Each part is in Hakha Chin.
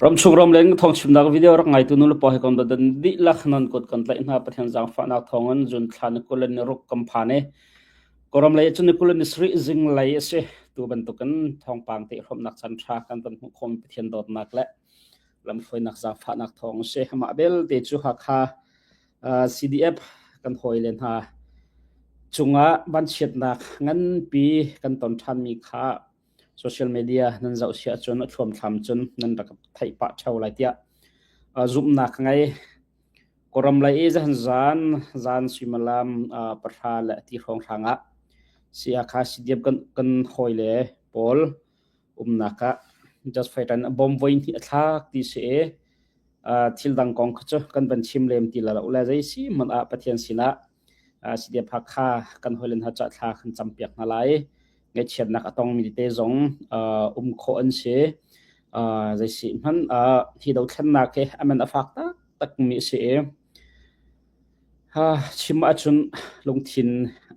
Ramchung ramleng thawngchimnak video rak ngaitu nulepa he kan dan dihlak nan kut kan tlaih hna. Pathian zaangfahnak thawngin zun thla ni 20 le ni ruk kan phan i Kawlram lei cun ni 20 le ni sarih zinglei a si. Tu bantukin thawngpang te hrawmnak caan ṭha kan van hmuh khawhmi Pathian dawtnak le lamhruainak zaangfahnak thawng a si. Amah belte cu Hakha CDF kan hawile hna cungah vanchiatnak nganpi kan ton ṭhanmi kha social media nan zoh si ahcun a thluamthlam cun nan rak theih pah ṭheo lai tiah zumhnak ka ngei. Kawlram lei i zan zan suimilam pahra le ti hrawnghrang ah Siakha CDF kan kan hawile pawl umnak ah just fighter bom voi hnih a thlak ti si i thil dang kong kha cu kan van chim lem ti la lo le zei si hmanh ah Pathian sinah CDF Hakha kan hawile hna ca thla kan campiak hna lai. Ngaihchiatnak a tongmi tete zong um khawh an si. Zei si hmanh ah hi dothlennak hi a man a fak taktakmi a si i chim ahcun lungthin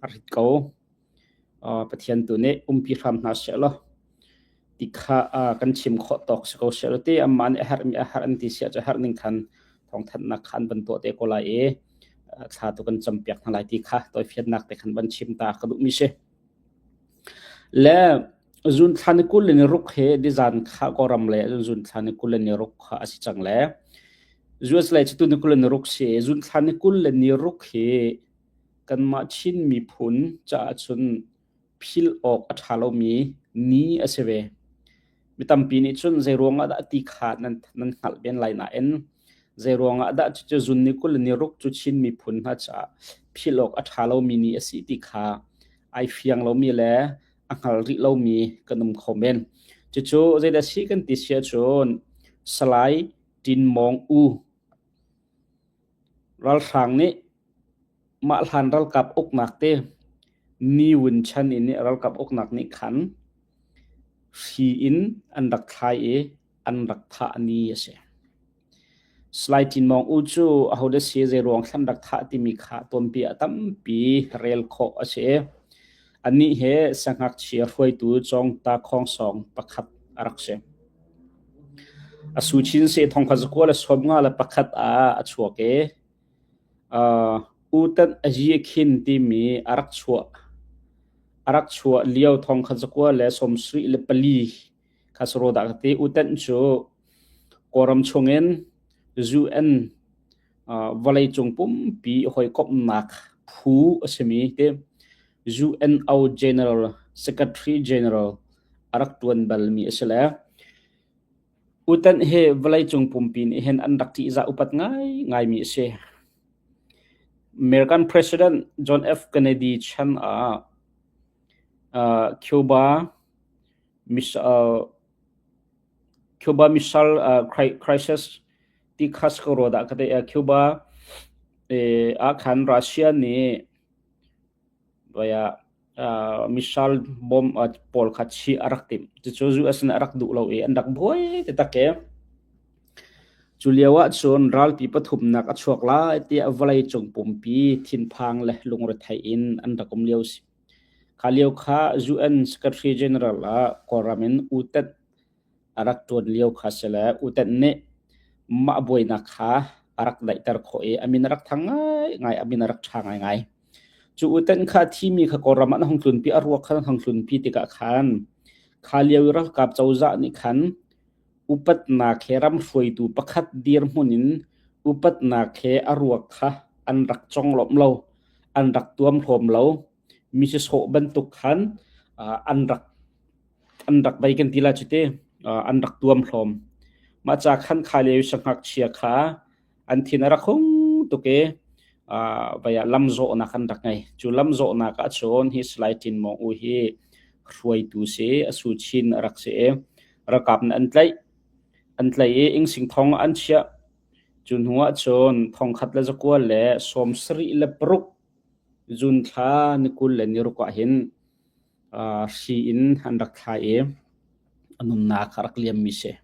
a rit ko. Pathian tu nih umpi hram hna seh law ti kha kan chim khawh tawk si ko seh law ti amah nih a herhmi a herh an ti si ahcun a herh ning khan thawngthanhnak kha an van tuah te ko lai i thla tu kan campiak hna lai ti kha tawifiannak te khan van chim ta ka duhmi si. Le zun thla ni 20 le ni ruk hi nizan kha Kawlram lei ahcun zun thla ni 20 le ni ruk kha a si cang le US lei cu tu ni 20 le ni ruk si i zun thla ni 20 le ni ruk hi kanmah Chin miphun caah cun philh awk a ṭha lomi ni a si ve. Mi tampi nih cun zei ruangah dah ti kha nan nan hngalh men lai nain zei ruangah dah cucu zun ni 20 le ni ruk cu Chin miphun hna caah philh awk a ṭha lomi ni a si ti kha ai fiang lomi le a hngal rih lomi kan um kho men. Cucu zeidah si kan ti si ahcun Salai Tin Mawng U ralhrang nih mah hlan ralkap uknak te Ni Win chan in ralkap uknak nih khan hri in an rak thlai i an rak thah ni a si. Salai Tin Mawng U cu ahodah si zeiruang thlan rak thah timi kha tuanpi ah tampi rel khawh a si. Anih he siangngakchia hruaitu Cawngta Khawngsawng pakhat a rak si. A su chin se thong kha zakua le 51 ah a chuak i U Tan Ayi Khin timi a rak chuah. A rak chuah lio thong kha zakua le 74 kha saro dah ka ti. U Tan cu Kawlram chungin UN vawleicung pumpi hawikomhnak phu a simi te UNO General Secretary General a rak ṭuan balmi a si le Utan hi vawleicung pumpi nih hin an rak ṭihzah upat ngaingaimi a si. American President John F. Kennedy chan ah Cuba Cuba Missile Crisis ti kha si ko rua dah ka ti. Cuba ah khan Russia nih missile bomb pawl kha chih a rak timh. Cucu US nih a rak duh lo i an rak buai taktak i cu lio ahcun ralpi pathumnak a chuak lai tiah vawleicung pumpi thinphang le lungrethei in an rak um lio a si. Kha lio kha UN Secretary General ah Kawlram in U Tet a rak ṭuan lio kha si le U Tet nih mah buainak kha a rak daihter khawh i a min a rak thang ngaingai, a min a rak ṭha ngaingai. Cu U Tet kha a thimi kha Kawlram ah an hung tlunpi, a ruak kha an hung tlunpi tikah khan kha lio i ralkap cozah nih khan upatnak he ram hruaitu pakhat dirhmun in upatnak he a ruak kha an rak conglawmh lo, an rak tuamhlawm lo. Mi sisawh bantuk khan an rak an rak bei kan ti lai cu ti an rak tuamhlawm. Mah ca khan kha lio siangngakchia kha an thin a rak hung tuk i vai ah lamzawhnak an rak ngei. Cu lamzawhnak ahcun hi Salai Tin Mawng U hi hruaitu si, a su chin a rak si i ralkap nih an tlaih. An tlaih i Ingsing thong ah an chiah. Cu hnu ahcun 1976 June thla ni 26 ahhin hri in an rak thlai i a nunnak a rak liammi si.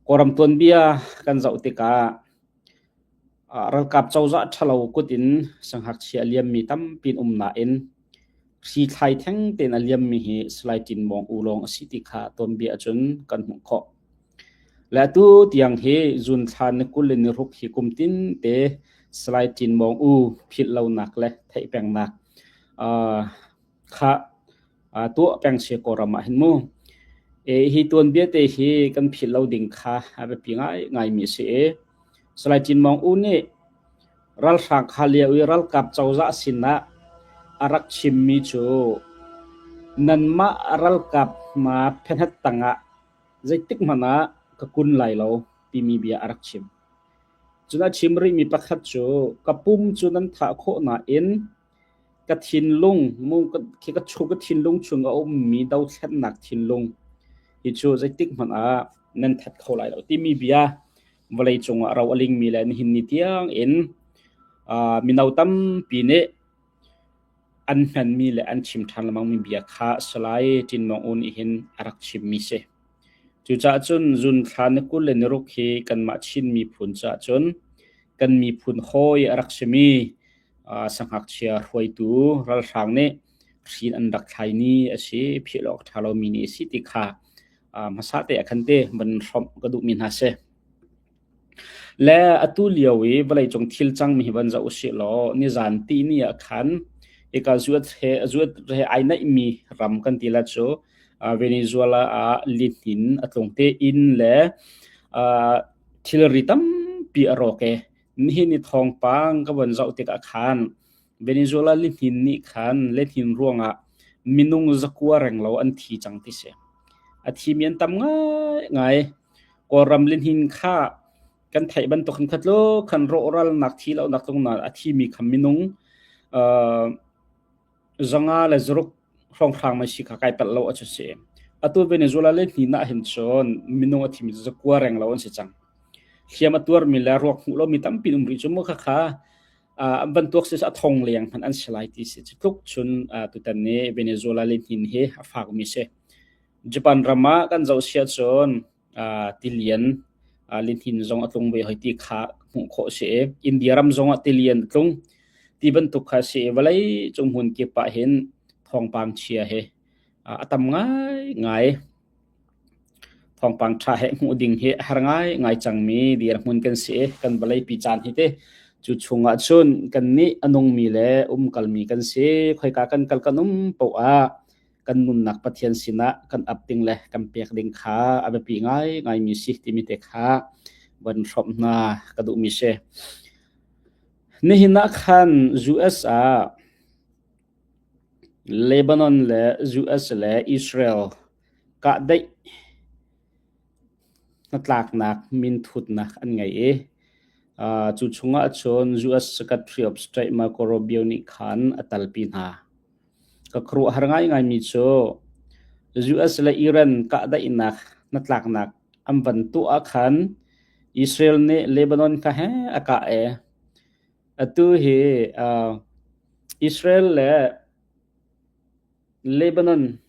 Kawlram tuanbia kan zoh tikah ralkap cozah ṭhalo kut in siangngakchia a liammi tampi an um nain hri thlai theng tein a liammi hi Salai Tin Mawng U lawng a si ti kha tuanbia ahcun kan hmuh khawh. Le atu tiang hi zun thla ni 20 le ni ruk hi kum tin te Salai Tin Mawng U philh lonak le theih pengnak kha tuah peng si Kawlram ah hin mu. Hi tuanbia te hi kan philh lo ding kha a biapi ngaingaimi a si i Salai Tin Mawng U nih ralhrang kha lio i ralkap cozah sinah a rak chimmi cu nanmah ralkap hna phenhet tangah zeitik hmanh ah ka kun lai lo timi bia a rak chim. Cun a chim rihmi pakhat cu ka pum cu nan thah khawh nain ka thinlung mu khi ka chu ka thinlung chung a ummi dothlennak thinlung hi cu zeitik hmanh ah nan that kho lai lo timi bia vawlei cungah ro a lingmi le nihin ni tiang in mino tampi nih an hmanmi le an chim ṭhan lengmangmi bia kha Salai Tin Maung Oo nih hin a rak chimmi si. Cucaah cun zun thla ni 20 le ni ruk hi kanmah Chin miphun caah cun kan miphun hawi a rak simi sangngakchia hruaitu ralhrang nih hrin an rak thlai ni a si, philh awk ṭha lomi ni a si ti kha hmasa te ah khan te van hrawmh ka duhmi hna si. Le atu lio i vawleicung thil cangmi hi van zoh usih law nizan tihni ah khan hika zuat he zuat he ai naihmi ram kan ti la cu Venezuela ah lihnin a tlung te inn le thilri tampi a rawk e. Nihin ni thawngpang ka von zoh tikah khan Venezuela lihnin nih khan lihnin ruangah minung zakua renglo an thi cang ti si. A thimi an tam ngaingai. Kawlram lihnin kha kan theih bantuk khan khatlo khan rawhralnak thi lonak tlung na a thimi kha minung zanga le zaruk hrawnghrang mai si kha kai palh lo a chu si. Atu Venezuela le hnin ah hin cun minung a thimi zakua reng lo an si cang. Hliam a tuarmi le ruak hmuh lomi tampi um rih cu mu kha kha an van tuak si a thong leng hmanh an si lai ti si. Cu tluk cun tutan ni Venezuela le hnin hi a fakmi si. Japan ram ah kan zoh sia cun tilian lihnin zong a tlung ve hoi ti kha hmuh khawh a si i India ram zong ah tilian a tlung ti bantuk kha a si i vawlei cung hmun kip ah hin thawngpang chia hi a tam ngaingai. Thawngpang ṭha he hmuh ding hi a har ngaingai cangmi dirhmun kan si i kan vawleipi caan hi te cu chungah cun kannih a nungmi le umkalmi kan si. Khoika kan kal kan um paoh ah kan nunnak Pathian sinah kan ap ding le kan pek ding kha a biapi ngaingaimi si timi te kha van hrawmh hna ka duhmi si. Nihin ah khan US ah Lebanon le US le Israel kahdaih hnatlaknak minthutnak an ngei i cu chungah cun US Secretary of State Marco Rubio nih khan a talpi hna. Ka khuaruahhar ngaingaimi cu US le Iran kahdaihnak hnatlaknak an van tuah ah khan Israel nih Lebanon kha he a kah i atu hi Israel le Lebanon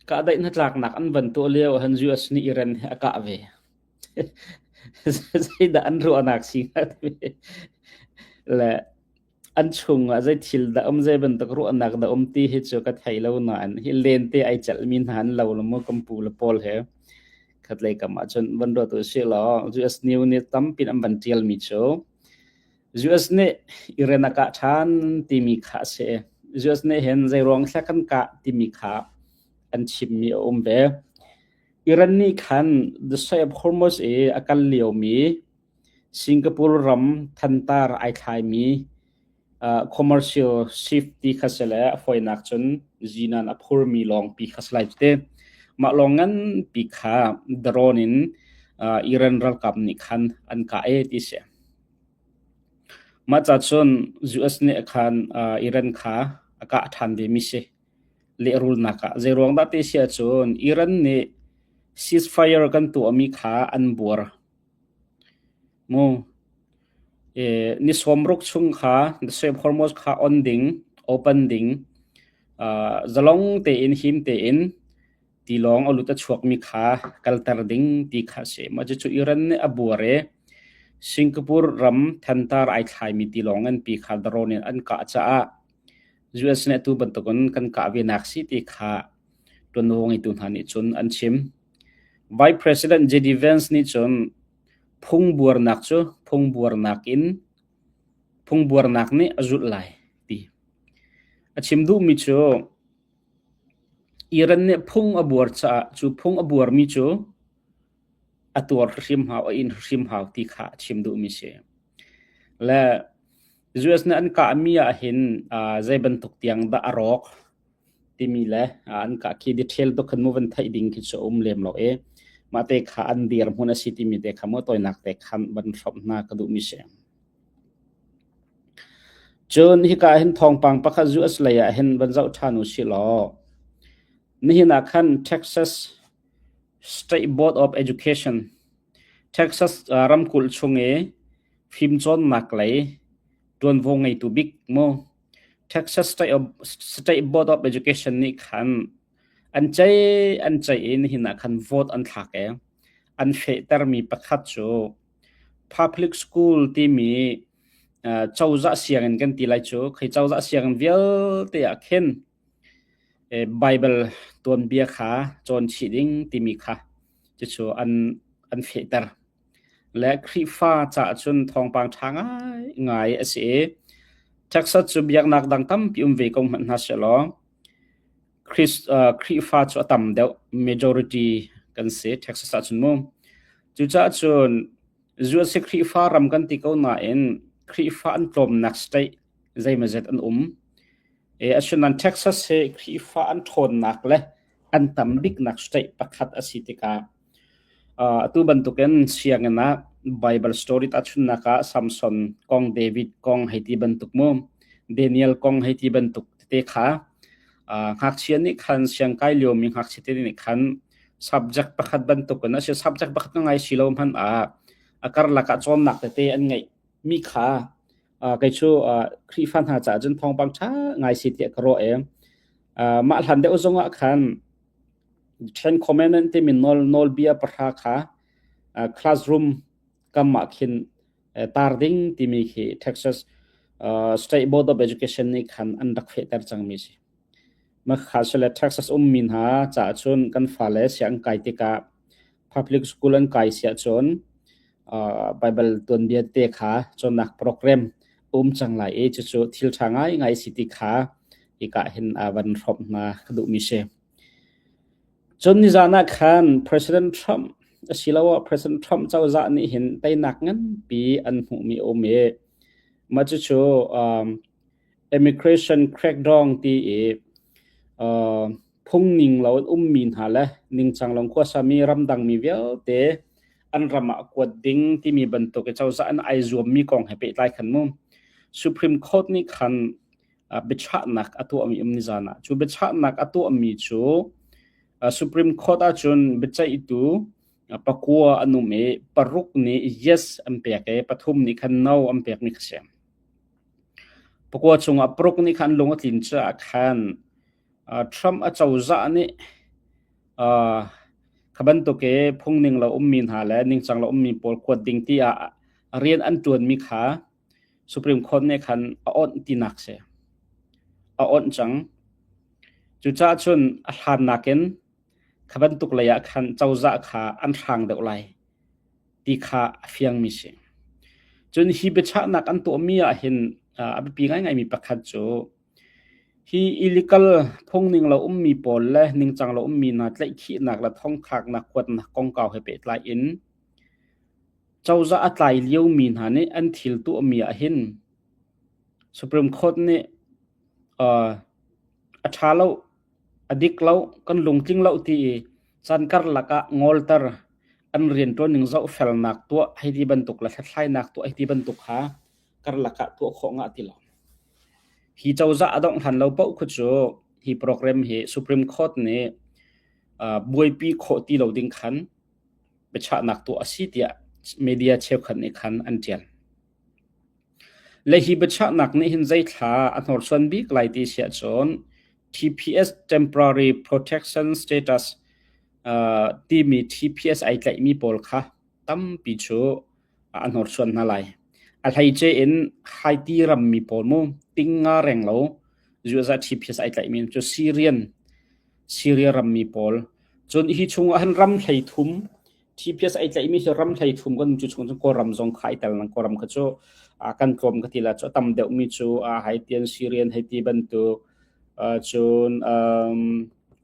kahdaih hnatlaknak an van tuah lio ah hin US nih Iran hi a kah ve. Zeidah an ruahnak si hnga timi le an chungah zei thil dah um zei bantuk ruahnak dah um ti hi cu ka thei lo nain hi lente ai celhmi hna an lo lo mu kan pu le pawl he khatlei kam ah cun van ruat u sih law US New nih tampin an van tialmi cu US nih Iran a kah ṭhan timi kha a si. US nih hin zei ruang thla kan kah timi kha an chimmi a um ve. Iran nih khan the Strait of Hormuz i a kal liomi Singapore ram thantar ai thlaimi commercial ship ti kha si le a fawinak cun zinan a phurmi lawngpi kha si lai cu te. Mah lawng nganpi kha drone in Iran ralkap nih khan an kah e ti si. Mah ca cun US nih khan Iran kha a kah ṭhan vemi si. Lehrulnak ah zeiruang dah ti si ahcun Iran nih ceasefire kan tuahmi kha an buar. Mu ni sawmruk chung kha the Strait of Hormuz kha on ding, open ding, zalong tein him tein tilawng a lut a chuakmi kha kalter ding ti kha a si. Mah cucu Iran nih a buar i Singapore ram thantar ai thlaimi tilawng nganpi kha drone in an kah caah US nih atu bantukin kan kah ve nak si ti kha ṭuanvo ngeitu hna nih cun an chim. Vice President JD Vance nih cun phungbuarnak cu phungbuarnak in phungbuarnak nih a zulh lai ti. A chim duhmi cu Iran nih phung a buar caah cu phung a buarmi cu a tuar hrim hau, a in hrim hau ti kha a chim duhmi si. Le US nih an kahmi ahhin zei bantuk tiang dah a rawk timi le an kah khi detail tuk khan mu van theih ding khi cu a um lem lo i mah te kha an dirhmun a si timi te kha mu tawinak te khan van hrawmh hna ka duhmi si. Cun hika ah hin thawngpang pakhat US lei ah hin van zoh ṭhan u sih law nihin ah khan Texas State Board of Education Texas ramkulh chung i fimcawnnak lei ṭuanvo ngeitu bik mu Texas State, of, State Board of Education nih khan an ceih an ceih i nihin ah khan vote an thlak i an fehtermi pakhat cu Public school timi cozah sianginn kan ti lai cu khi cozah sianginn vialte ah khin Bible tuanbia kha cawn chih ding timi kha cucu an an fehter. Le Khrihfa caah cun thawngpang ṭha ngaingai a si i Texas cu biaknak dang tampi um ve ko hmanh hna sehlaw Khrihfa cu a tam deuh majority kan si Texas ahcun mu. Cucaah cun US hi Khrihfa ram kan ti ko nain Khrihfa an tlawmnak state zeimawzet an um. Asinain Texas hi Khrihfa an ṭhawnnak le an tam biknak state pakhat a si tikah atu bantukin sianginn ah Bible story tahchunhnak ah Samson kong, David kong hei ti bantuk mu, Daniel kong hei ti bantuk tete kha ngakchia nih khan siangkai liomi ngakchia te nih khan subject pakhat bantukin a si subject pakhat ngai si lo hmanh ah a karlak ah cawnnak tete an ngeih mi kha kei cu Khrihfa hna caah cun thawngpang ṭha ngai si tiah ka ruah i mah hlan deuh zong ah khan Ten Commandment timi nawl nawlbia pahra kha classroom kam ah khin tar ding timi khi Texas State Board of Education nih khan an rak fehter cangmi si. Makha sile Texas ummi hna caah cun kan fale siang kai tikah public school an kai siah cun Bible tuanbia te kha cawnnak program um cang lai i cucu thil ṭha ngaingai si ti kha hika hin van hrawmh hna ka duhmi si. Cun nizan ah khan President Trump asiloah President Trump cozah nih hin teinak nganpi an hmuhmi a um i mah cucu um, immigration crackdown ti i uh, phungning lo in ummi hna le ningcang lo khuasami ramdangmi vialte an ram ah kuat ding timi bantuk i cozah an ai zuammi kong he pehtlai khan mu Supreme Court nih khan biachahnak a tuahmi um nizan ah cu biachahnak a tuahmi cu Supreme Court ahcun biaceihtu pakua an um i paruk nih yes an pek i pathum nih khan no an pekmi kha si. Pakua chungah paruk nih khan lung a tlin caah khan Trump acozah nih kha bantuk i phungning lo ummi hna le ningcang lo ummi pawl kuat ding tiah rian an ṭuanmi kha Supreme Court nih khan a onh tinak si. A onh cang. Cucaah cun a hlan nakin kha bantuk lei ah khan cozah kha an hrang deuh lai ti kha a fiangmi si. Cun hi biachahnak an tuahmi ah hin a biapi ngaingaimi pakhat cu hi illegal phungning lo ummi pawl le ningcang lo ummi hna tlaihkhihnak le thongthlaknak kuatnak kongkau he pehtlai in cozah a tlai liomi hna nih an thil tuahmi ah hin Supreme Court nih a ṭha lo, a dik lo, kan lungtling lo ti i caan karlak ah ngolter an rianṭuan ning zohfelnak tuah hei ti bantuk le hlathlainak tuah hei ti bantuk kha karlak ah tuah khawh ngah ti lo. Hi cozah a dongh hlan lo paoh khu cu hi program hi Supreme Court nih buaipi khawh ti lo ding khan biachahnak tuah a si tiah media cheukhat nih khan an ṭial. Le hi biachahnak nih hin zeithla a hnorsuan bik lai ti si ahcun TPS Temporary Protection Status uh, timi TPS ai tlaihmi pawl kha tampi cu a hnorsuan hna lai. A hleice in Haiti rammi pawl mu tinga reng lo USA TPS ai tlaihmi cu Syrian Syria rammi pawl. Cun hi chungah hin ram 13 TPS ai tlaihmi hi ram 13 kan cu chung cun Kawlram zong kha ai tel nang Kawlram kha cu kan tlawm ka ti la cu a tam deuhmi cu Haitian, Syrian hei ti bantuk cun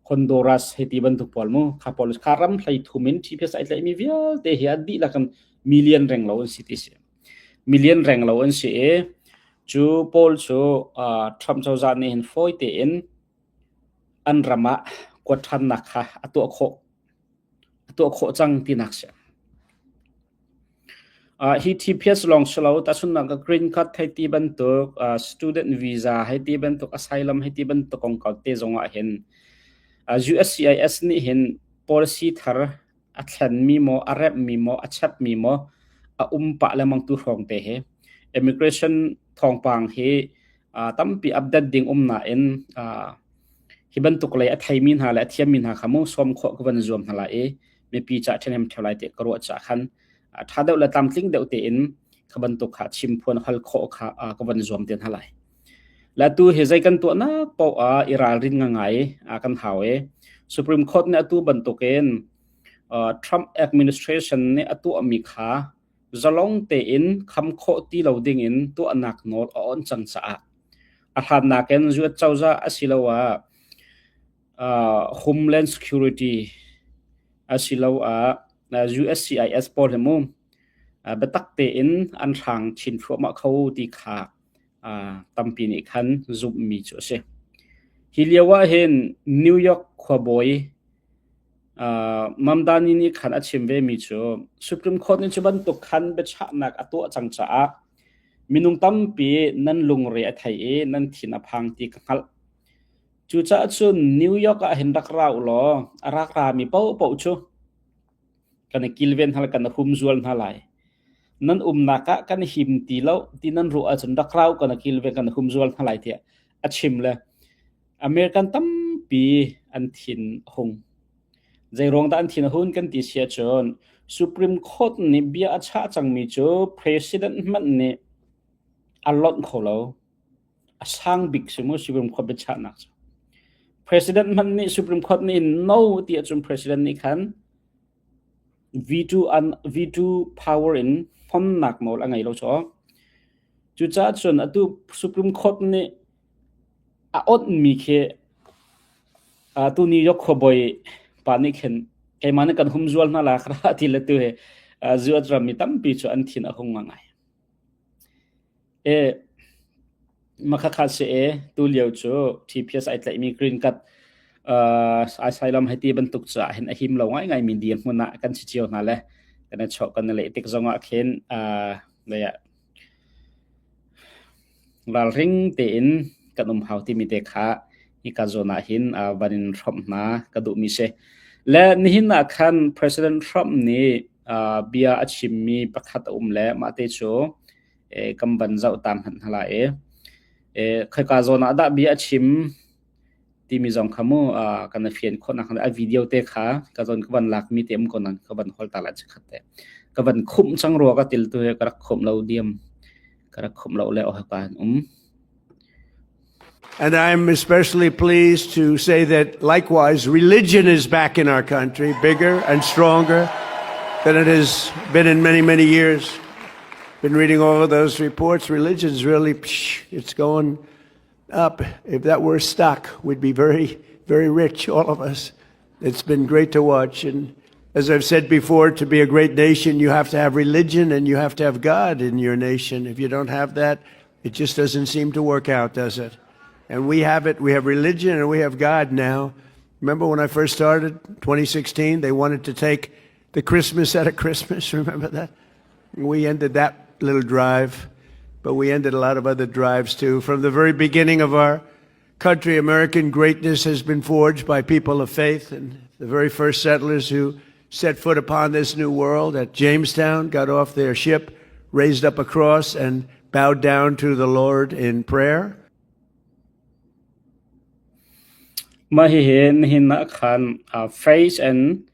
Honduras hei ti bantuk pawl mu kha pawl kha ram 13 in TPS ai tlaihmi vialte hi a dihlak in million reng lo an si ti si. Million reng lo an si i cu pawl cu Trump cozah nih hin fawi tein an ram ah kuat ṭhannak kha a tuah khawh a tuah khawh cang tinak si. Hi TPS lawng si lo tahchunhnak ah green card hei ti bantuk student visa hei ti bantuk asylum hei ti bantuk kongkau te zong ah hin USCIS nih hin policy thar a thlenmi maw a remhmi maw a chapmi maw a um pah lengmang tu hrawng te hi immigration thawngpang hi tampi update ding um nain hi bantuk lei a theimi hna le a thiammi hna kha mu sawm khawh ka van zuam hna lai i mipi ca ṭhahnem ṭheo lai tiah ka ruah caah khan ṭha deuh le tlamtling deuh tein kha bantuk kha chim phuan hal khawh kha ka van zuam te hna lai. Le tu hi zei kan tuahnak paoh ah i ralrin ngangai kan hau i Supreme Court nih atu bantukin Trump administration nih a tuahmi kha zalong tein kham khawh ti lo dingin tuahnak nawl a awnh cang caah a hlannak in US cozah asiloah Homeland Security asiloah USCIS pawl hi mu biatak tein an hrang chin thluahmah kho ti kha tampi nih khan zumhmi cu a si. Hi lio ah hin New York khuabawi Mamdani nih khan a chim vemi cu Supreme Court nih cu bantuk khan biachahnak a tuah cang caah minung tampi nan lungre a thei i nan thin a phang ti ka hngalh. Cucaah cun New York ah hin rak ra u law a rak rami paohpaoh cu kan i kilven hna kan i humzual hna lai. Nan umnak ah kan him ti lo ti nan ruah ahcun rak ra u kan i kilven kan i humzual hna lai tiah a chim le American tampi an thin a hung. Zeiruang dah an thin a hun kan ti si ahcun Supreme Court nih bia a chah cangmi cu President hmanh nih a lonh kho lo. A sang bik si mu Supreme Court biachahnak cu. President hmanh nih Supreme Court nih no ti ahcun President nih khan veto, an, veto power in fonnak nawl a ngei lo caw. Cucaah cun atu Supreme Court nih a onhmi khi atu New York khuabawi pa nih khin keimah nih kan humzual hna la kha ti le tu he US rammi tampi cu an thin a hung ngai. E Makhakha si e tulio cu TPS ai tlaihmi green card asylum hei ti bantuk caah hin a him lo ngaingai mi dirhmun ah kan si cio hna le kan i chawh kan i leh tik zongah khin lei ah ralring tein kan um hau timi te kha hika zawn ah hin van in hrawmh hna ka duhmi si. Le nihin ah khan President Trump nih bia a chimmi pakhat a um le mah te cu kan van zoh ta hmanh hna lai i khoika zawn ah dah bia a chim timi zong kha mu kan i fian khawh nak a video te kha ka zawn ka van lak mi te um ko nan ka van hol ta lai chikhat te ka van khumh cang rua ka til tu he ka rak khumh lo diam ka rak khumh lo le oh ka um And I'm especially pleased to say that likewise, religion is back in our country, bigger and stronger than it has been in many, many years. Been reading all of those reports. Religion's really, it's going up. If that were stock, we'd be very, very rich, all of us. It's been great to watch. And as I've said before, to be a great nation, you have to have religion and you have to have God in your nation. If you don't have that, it just doesn't seem to work out, does it? And we have it. We have religion and we have God now. Remember when I first started, 2016, they wanted to take the Christmas out of Christmas. Remember that? We ended that little drive, but we ended a lot of other drives too. From the very beginning of our country, American greatness has been forged by people of faith. And the very first settlers who set foot upon this new world at Jamestown got off their ship, raised up a cross, and bowed down to the Lord in prayer. Mah hihi nihin ah khan Faith and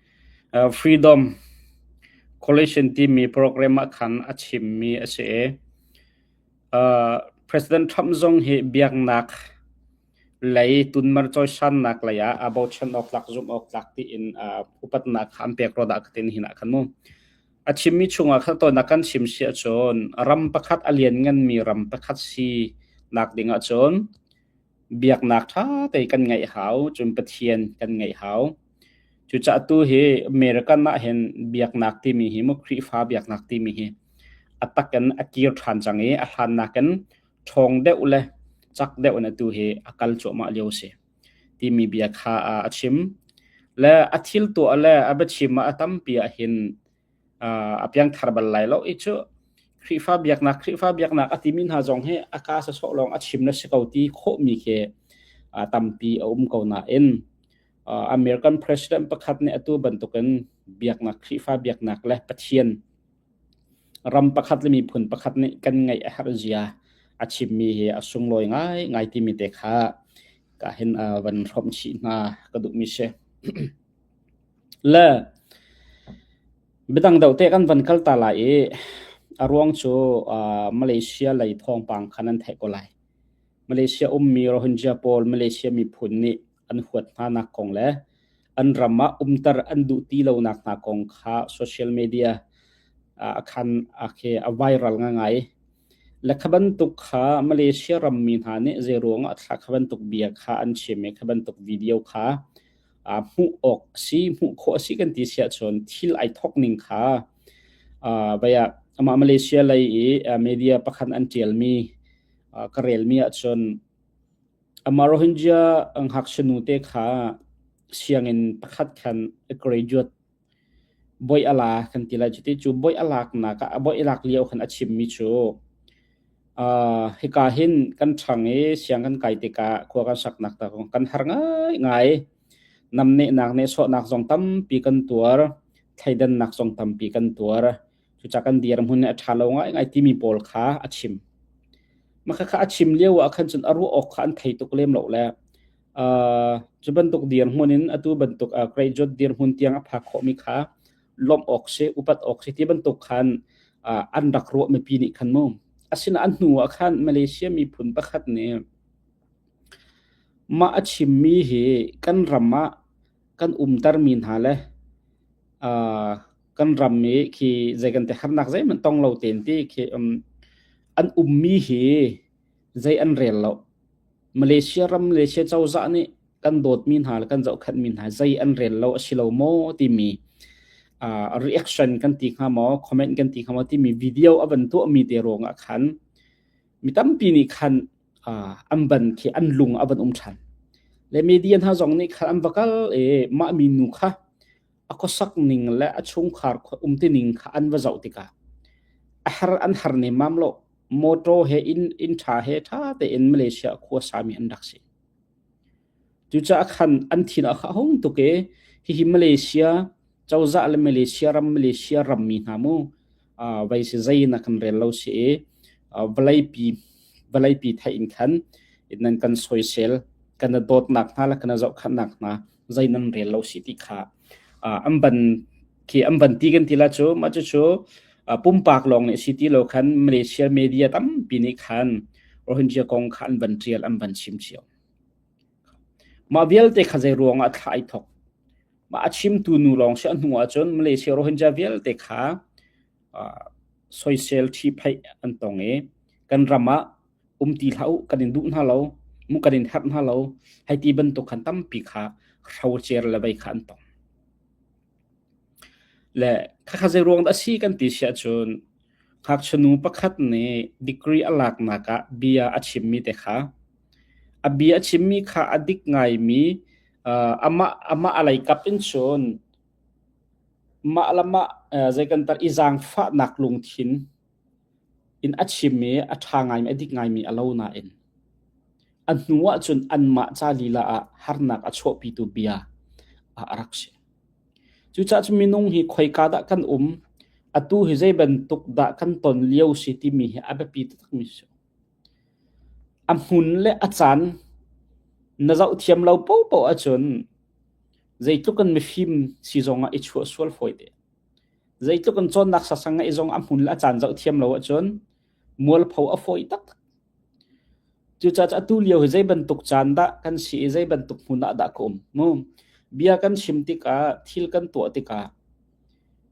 Freedom Coalition timi program ah khan a chimmi a si i President Trump zong hi biaknak. lei tunmer cawisannak lei ah aa bochan awk tlak zumh awk tlak tiin upatnak kha an pek rua dah ka ti nihin ah khan mu. A chimmi chungah khan tawinak kan chim si ahcun ram pakhat a liannganmi ram pakhat si nak ding ahcun biaknak ṭha tein kan ngeih hau, cun Pathian kan ngeih hau. Cucaah tu hi American ah hin biaknak timi hi mu Khrihfa biaknak timi hi a tak in a kir ṭhan cang i a hlan nakin ṭhawng deuh le cak deuh in atu hi a kal cuahmah lio a si timi bia kha a chim. Le a thil tuah le a biachim ah a tampi ah hin a piangthar bal lai lo i cu Khrihfa biaknak Khrihfa biaknak a timi hna zong hi a kaa sawsawh lawng a chim na si ko ti khawhmi khi tampi a um ko nain American president pakhat nih atu bantukin biaknak Khrihfa biaknak le Pathian ram pakhat le miphun pakhat nih kan ngaih a herh zia a chimmi hi a sunglawi ngaingai timi te kha ka hin van hrawmh chih hna ka duhmi si. Le biadang deuh te kan van kal ta lai i a ruang cu Malaysia lei thawngpang kha nan theih ko lai. Malaysia ummi Rohingya pawl Malaysia miphun nih an huat hna nak kong le an ram ah umter an duh ti lonak hna kong kha social media ah khan a khi a viral ngai. Le kha bantuk kha Malaysia rammi hna nih zei ruangah thla kha bantuk bia kha an chim i kha bantuk video kha hmuh awk a si, hmuh khawh a si kan ti si ahcun thil ai thawk ning kha vai ah amah Malaysia lei i media pakhat an ṭialmi ka relmi ahcun amah Rohingya ngakchia nute kha sianginn pakhat khan a graduate Bawih a la kan ti lai cuti cu bawih a laknak ah bawih a lak lio khan a chimmi cu uh, hika hin kan ṭhang i siang kan kai tikah khua kan saknak ta kan har ngaingai. Namnehnak nehsawhnak zong tampi kan tuar, thleidannak zong tampi kan tuar. Cucaah kan dirhmun nih a ṭha lo ngaingai timi pawl kha a chim. Mah khakha a chim lio ah khan cun a ruah awk kha an thei tuk lem lo le Cu bantuk dirhmun in atu bantuk graduate dirhmun tiang a phak khawhmi kha lawmh awk si, upat awk si ti bantuk khan an rak ruah mipi nih khan mu. Asinain an hnu ah khan Malaysia miphun pakhat nih mah a chimmi hi kan ram ah kan umtermi hna le kan ram i khi zei kan ti harnak zeihmanh tong lo tein ti khi an ummi hi zei an rel lo. Malaysia ram Malaysia cozah nih kan dawtmi hna le kan zohkhenhmi hna zei an rel lo a si lo maw timi uh, reaction kan ti hnga maw comment kan ti hnga maw timi video a van tuahmi te ruangah khan mi tampi nih khan uh, an ban khi an lung a van um ṭhan le media hna zong nih khan an va kal i mah mi nu kha a khuasak ning le a chungkhar umti ning kha an va zoh tikah a har an har nemmam lo Motor he inn inn ṭha he ṭha tein Malaysia khua sami an rak si. Cucaah khan an thin a hung tuk i hihi Malaysia cozah le Malaysia ram Malaysia rammi hna mu uh, vai si zei na kan rel lo si i uh, vawleipi vawleipi theih in khan nan kan soisel kan dawtnak hna le kan zohkhanhnak hna zei nan rel lo si ti kha uh, an ban khi an van ti kan ti la cu mah cucu pumpak lawng nih si ti lo khan Malaysia media tampi nih khan Rohingya kong kha an van ṭial an van chim cio. Mah vialte kha zei ruang ah thla ai thok. Mah a chimtu nu lawng si a hnu ahcun Malaysia Rohingya vialte kha soisel ṭhiphaih an tong i kan ram ah um ti hlah u kan in duh hna lo mu kan in herh hna lo hei ti bantuk khan tampi kha hrocer le vei kha an tong. Le khakha zei ruang dah a si kan ti si ahcun ngakchia nu pakhat nih degree a laknak ah bia a chimmi te kha a bia a chimmi kha a dik ngaimi uh, amah amah a leikap in cun mah le mah uh, zei kan tar i zaangfahnak lungthin in a chim i a ṭha ngaimi a dik ngaimi a lo nain a hnu ahcun anmah ca lila ah harnak a chuahpitu bia a rak si. Cucaah cun minung hi khoika dah kan um, atu hi zei bantuk dah kan ton lio si timi hi a biapi taktakmi si. A hmun le a caan na zoh thiam lo paohpaoh ahcun zeitluk in mifim si zongah i chuah sual fawi te. Zeitluk in cawnnak sasang ngeih zong a hmun le a caan zoh thiam lo ahcun mualpho a fawi taktak. Cucaah atu lio hi zei bantuk caan dah kan si i zei bantuk hmun ah dah ka um mu? Bia kan chim tikah, thil kan tuah tikah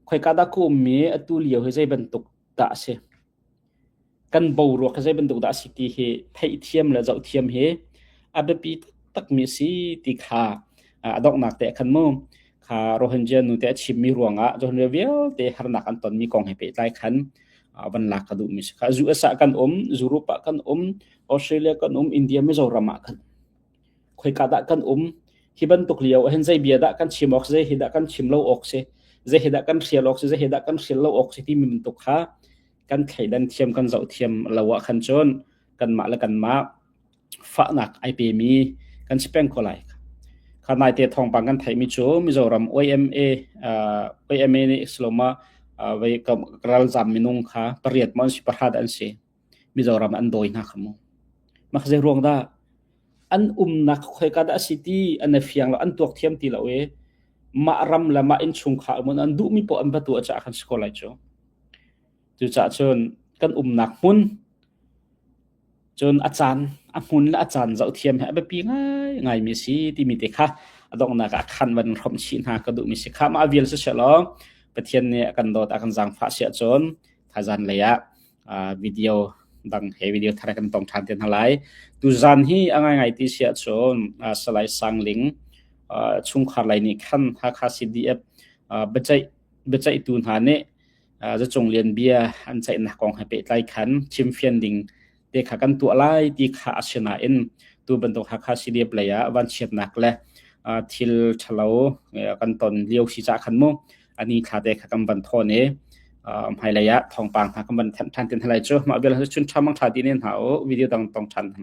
khoika dah ka um i atu lio hi zei bantuk dah a si? Kan boruak hi zei bantuk dah a si ti hi theihthiam le zohthiam hi a biapi taktakmi a si ti kha a donghnak te ah khan mu kha Rohingya nu te a chimmi ruangah Rohingya vialte harnak an tonmi kong he pehtlai khan van lak ka duhmi si kha. US ah kan um, Europe ah kan um, Australia kan um, India, Mizoram ah kan khoika dah kan um hi bantuk lio ahhin zei bia dah kan chim awk zei hi dah kan chim lo awk si zei hi dah kan hrial awk si zei hi dah kan hrial lo awk si timi bantuk kha kan thleidan thiam kan zoh thiam lo ah khan cun kanmah le kanmah fahnak ai pemi kan si peng ko lai. Kha naite thawngpang kan theihmi cu Mizoram YMA YMA nih siloma vei ralzam minung kha pariat maw an si pahra dah an si Mizoram an dawi hna kha mu. Mah zei ruang dah an umnak khoika dah a si ti an i fiang lo an tuak thiam ti lo i mah ram le mah innchungkhar mun an duhmi poah an va tuah caah khan si ko lai cu. Cucaah cun kan umnak hmun cun a caan a hmun le a caan zohthiam hi a biapi ngaingaimi a si timi te kha a donghnak ah khan van hrawmh chih hna ka duhmi si kha. Mah vial siseh law Pathian nih a kan dawt a kan zaangfah si ahcun thaizan lei ah video dang he video thar kan tong ṭhan te hna lai. Tuzan hi a ngaingai ti si ahcun Salai Sang Ling chungkhar lei nih khan Hakha CDF biaceih biaceihtu hna nih Zacung Lian bia an ceihnak kong he pehtlai khan chimfian ding te kha kan tuah lai ti kha a si nain tu bantuk Hakha CDF lei ah vanchiatnak le thil ṭhalo kan ton lio si cah khan mu ani thla te kha kan van thawn i hmailei ah thawngpang hna kan van thanh ṭhan tin lai cu mah vial chun ṭha mang ṭha ti ne hna u video dang tong ṭhan hna.